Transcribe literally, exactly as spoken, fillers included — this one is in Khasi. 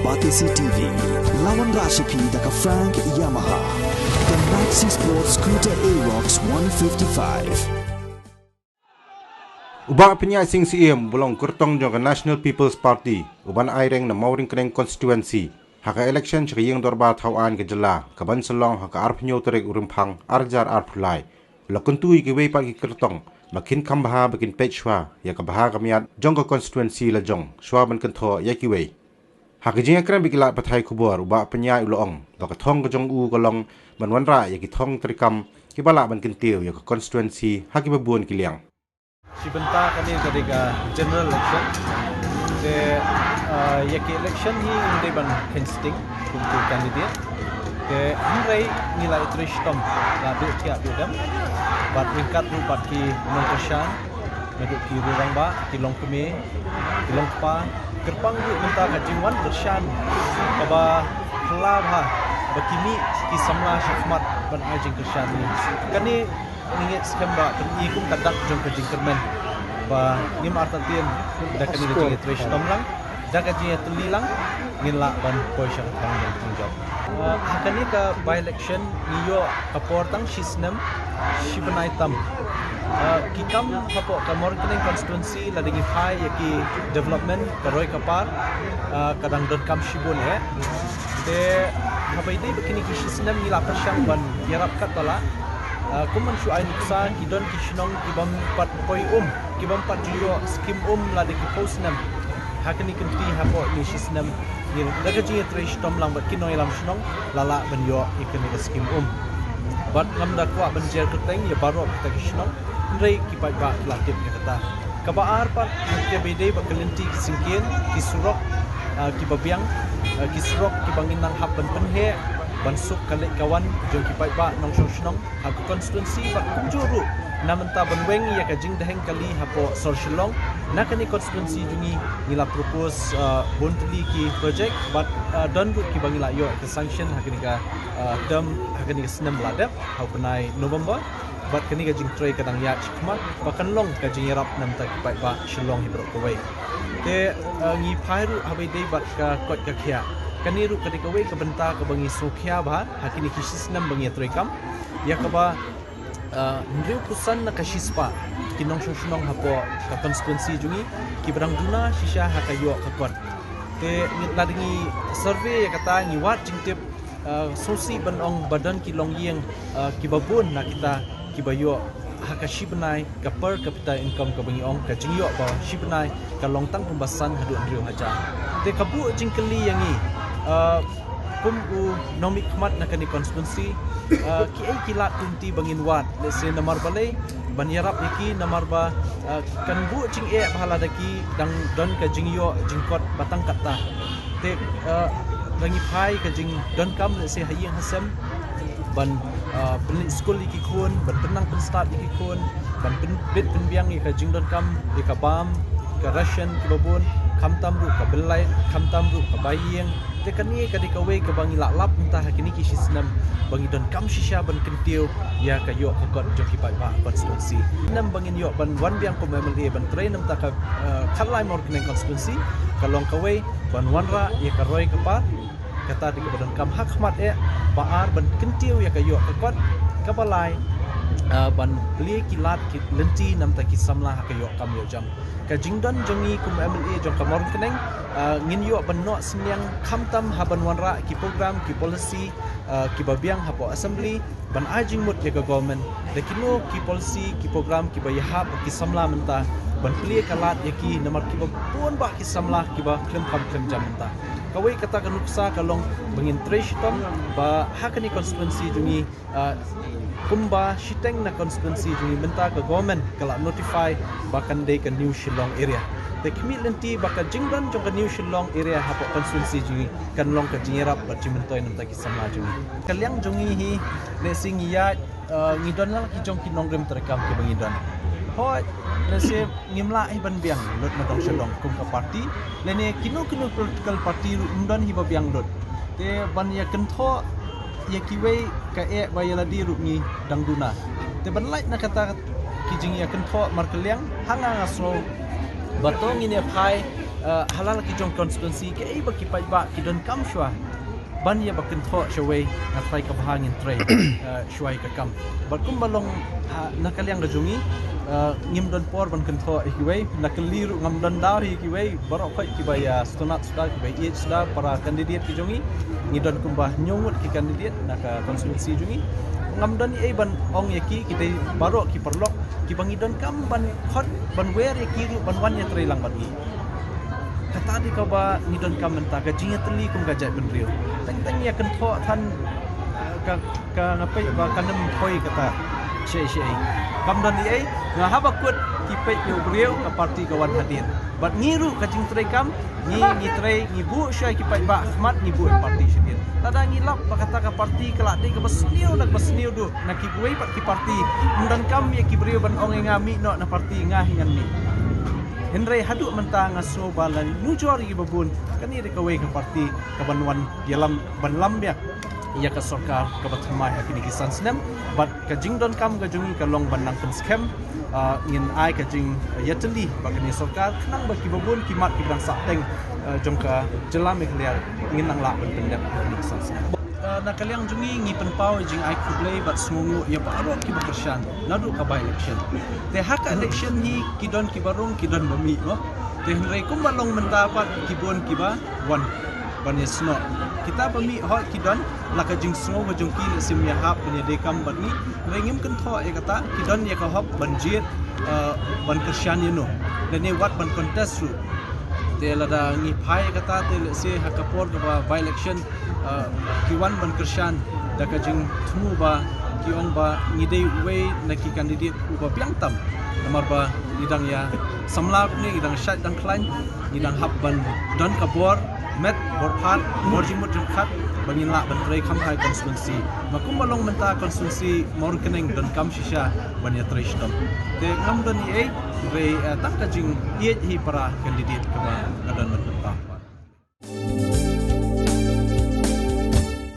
Batesi T V, lawan Rashipi da ka Frank Yamaha. The Maxi Sports Scooter Aerox one fifty-five. U Bah Pyniaid Sing Syiem, u ba long kyrtong jong ka National People's Party, u ban aireng na Mawryngkneng Constituency ha ka election sha ka Ïing Dorbar Thaw Aiñ ka Jylla, ka ban sa long ha ka arphew tarik u Rymphang arhajar arphew lai, u la kyntu ïa kiwei pat ki kyrtong ba kin kham bha ba kin peit shuwa ïa ka bha ka miat jong ka constituency la jong shuwa ban kynthoh ïa kiwei. Ha ka jingïakren bad ki lad pathai khubor, u Bah Pyniaid u la ong ba ka thong ka jong u ka long ban wanrah ïa ki thong treikam kiba lah ban kyntiew ïa ka constituency ha kiba bun ki liang. Shi bynta kane ka dei ka general election. Te, ah, ïa ki election hi ngim dei ban kheiñ sting kum ki candidate. Te hynrei ngi la ïatrei shitom, la duh thiah duh dem bad ryngkat ruh bad ki nongkyrshan, naduh ki rangbah, ki longkmie, ki longkpa, kyrpang ruh mynta ka jingwan kyrshan kaba phylla bha ba ki mih ki samla shakhmat ban ai jingkyrshan ïa ngi. Kane ngi ngeit skhem ba kan i kum ka dak jong ka jingkyrmen ba ngim artatien da kane ka jingïatrei shitom lang, da ka jingïatylli lang ngin lah ban poi sha ka thong jong ka jingjop. Uh, ha kane ka by election ngi ïoh ka por tang shi snem shi bnai tam. Uh, ki kam hapoh ka Mawryngkneng constituency lada ngi phai ïa ki development ka roi ka par, uh, ka dang donkam shibun eh. Te haba ïadei bad kine ki shi snem ngi la pyrshang ban ïarap katba lah. Ah, kum ban shu ai nuksa, ki don ki shnong ki bym pat poi um, ki bym pat ju ïoh skim um lada ki phew snem. Ha kane ka kynti hapoh kine shi snem ngi da ka jingïatrei shitom lang bad ki nongïalam shnong la lah ban ïoh ïa kane ka skim um. Bad ngam da kwah ban jer kyrteng ïa baroh kita ki shnong, hynrei ki paidbah ki la tip ïa kata. Kaba ar pat, kaba ïadei bad ka lynti ki syngkien, ki surok, ah, kiba biang, ah, ki surok kiba ngin nang hap ban pynheh ban suk ka leit ka wan jong ki paidbah nongshong shnong ha ka constituency bad kumjuh ruh na mynta ban weng ïa ka jingdheng kali hapoh sor Shillong. Na kane constituency jong ngi ngi la propose, ah, bun tylli ki project bad, ah, don ruh kiba ngi la ïoh ka sanction ha kane ka, ah, term, ha kane ka snem ba la dep ha u bnai November. Bad kane ka jingtrei ka dang ïaid shakhmat ba kan long ka jingïarap na bynta ki paidbah Shillong hi baroh kawei. Te, eh, ngi phai ruh haba ïadei bad ka koit ka khiah. Kane ruh ka dei kawei ka bynta kaba ngi sngewkhia bha ha kine ki shi snem ba ngi ïatrei kam. Ïa kaba, eh, hynriewphew san na ka shispah ki nongshong shnong hapoh ka constituency jong ngi kiba dang duna shisha ha ka ïoh ka kot. Te ngi, lada ngi survey ïa kata, ngi wad jingtip, ah, sngewsih ban ong ba don ki longïing, ah, kiba bun na kita kiba ïoh ha ka shi bnai ka per capita income kaba ngi ong ka jingïoh ba shi bnai ka long tang kumba san haduh hynriew hajar. Te ka buh jingkylli ïa ngi, ah, kum u nongmihkhmat na kane constituency, ah, kiei ki lad ki lynti ba ngin wad, let's say namar balei ban ïarap ïa ki, namar ba, ah, kan buh jingeh ba lada ki dang don ka jingïoh jingkot ba tang katta. Te, eh, ba ngi phai ka jingdonkam, let's say, ha ïing ha sem ban, eh, pynleit skul ïa ki khun, ban pynnang pynstad ïa ki khun, ban pynbit pynbiang ïa ka jingdonkam ïa ka bam, ka ration kiba bun, khamtam ruh ka bill light, khamtam ruh ka bai ïing. Te kane ka dei kawei kaba ngi la lap mynta ha kine ki shi snem ba ngi donkam shisha ban kyntiew ïa ka ïoh ka kot jong ki paidbah constituency. Snem ba ngin ïoh ban wan biang kum M L A ban trei na bynta ka, eh, Khatlai Mawryngkneng constituency ka long kawei ban wanrah ïa ka roi ka par, kata dei kaba donkam ha khmat eh. Ba ar, ban kyntiew ïa ka ïoh ka kot. Kaba lai, ah, ban plie ki lad ki lynti na bynta ki samla ha ka ïoh kam ïoh jam. Ka jingdon jong ngi kum M L A jong ka Mawryngkneng, ah, ngin ïoh ban noh synñiang khamtam ha ban wanrah ki program ki policy, ah, kiba biang hapoh assembly, ban ai jingmut ïa ka government da kino ki policy ki program kiba ïahap ki samla mynta, ban plie ka lad ïa ki namar kiba bun bah ki samla kiba khlem kham khlem jam mynta. Kawei kata ka nuksa ka long ba ngin trei shitom ba ha kane constituency jong ngi, ah, kumba shiteng na constituency jong ngi mynta ka government ka la notify ba kan dei ka New Shillong area. Te khmih lynti ba ka jingdon jong ka New Shillong area hapoh constituency jong ngi kan long ka jingïarap bad jingmyntoi na bynta ki samla jong ngi. Ka liang jong ngi hi, lehse ngi ïaid, eh, ngi don la ki jong ki nongrim treikam kiba ngi don. Hooid, lehse ngim lah hi ban biang lut na dong sha dong kum ka party, lane kino kino political party ruh ym don hi ba biang lut. Te ban ïa kynthoh ïa kiwei ka eh ba ïa lade ruh ngi dang duna. Te ban lait na kata ki jingïakynthoh markylliang, ha nga nga sngew ba to ngin ïa phai, Uh, halal ki jong constituency ki ei ba ki paidbah ki donkam shuwa ban ïa ba kynthoh shawei, nga trai ka bha ngin trei uh, shuwa ïa ka kam. Bad kumba long ha, na ka liang ka jong ngi, uh, ngim don por ban kynthoh ïa kiwei, na kali ruh ngam don daw ïa kiwei, baroh khoit kiba ïa sngewtynnat suda, kiba ïeit suda para candidate ki jong ngi. Ngi don kumba hynñiew ngut ki candidate na ka constituency jong ngi. Ngam don ei ban ong ïa ki, ki dei baroh ki paralok kiba ngi donkam ban khot, ban wer ïa ki ruh ban wan ïa trei lang bad ngi. Kata dei kaba ngi donkam mynta, ka jingïatylli kum ka jaitbynriew. Teng teng ïa kynthoh than, ka, ka nga peit ba kan ym poi kata. Shei shei. Kam don ei, nga haba kut ki peit ïa u briew, ka parti ka wan hadien. Bad ngi ruh ka jingtrei kam, ngi, ngi trei, ngi buh shuwa ki paidbah ha khmat, ngi buh ïa parti shadien. Lada ngi lap ba kata ka parti ka la dei kaba sniew na kaba sniew duh na kiwei pat ki parti, ym donkam ïa ki briew ban ong ïa nga mih noh na parti, nga hi ngan mih. Hynrei haduh mynta nga sngew ba la nujor ïa kiba bun, kane dei kawei ka parti kaban wan ïalam, ban lam biang ïa ka sorkar kaba thymmai ha kine ki san snem. Bad ka jingdonkam ka jong ngi ka long ban nang pynskhem, ah, ngin ai ka jingïatylli ba kane sorkar, khnang ba kiba bun ki mat kiba dang sah teng, ah, jong ka jylla Meghalaya ngin nang lah ban pyndep ha kine ki san snem. Ah, na ka liang jong ngi, ngi pynpaw ïa jingai khublei bad sngewnguh ïa baroh kiba kyrshan naduh ka by election. Te ha ka election hi ki don kiba rung, ki don ba mih, mo. Te hynrei kumba long mynta pat, ki bun kiba wan ban ïasnoh. Kita ba mih hooid ki don la ka jingsngew ka jong ki, lehse ym ïahap ban ïadei kam bad ngi. Hynrei ngim kynthoh ïa kata, ki don ïa ka hok ban jied, eh, ban kyrshan ïano, lane wat ban contest ruh. Te lada ngi phai ïa kata, te lehse ha ka por kaba by election, eh, ki wan ban kyrshan da ka jingthmu ba ki ong ba ngi dei uwei na ki candidate uba biang tam. Namar ba ngi dang ïa samla kumne, ngi dang shait dang khlaiñ, ngi dang hap ban don ka bor met, bor phad, bor jingmut jingpyrkhat ba ngin lah ban trei kham ha constituency. Ma kumba long mynta constituency Mawryngkneng donkam shisha ban ïa trei shitom. Te ngam don ei ei, hynrei, eh, tang ka jingïeit hi para candidate kaba nga don mynta.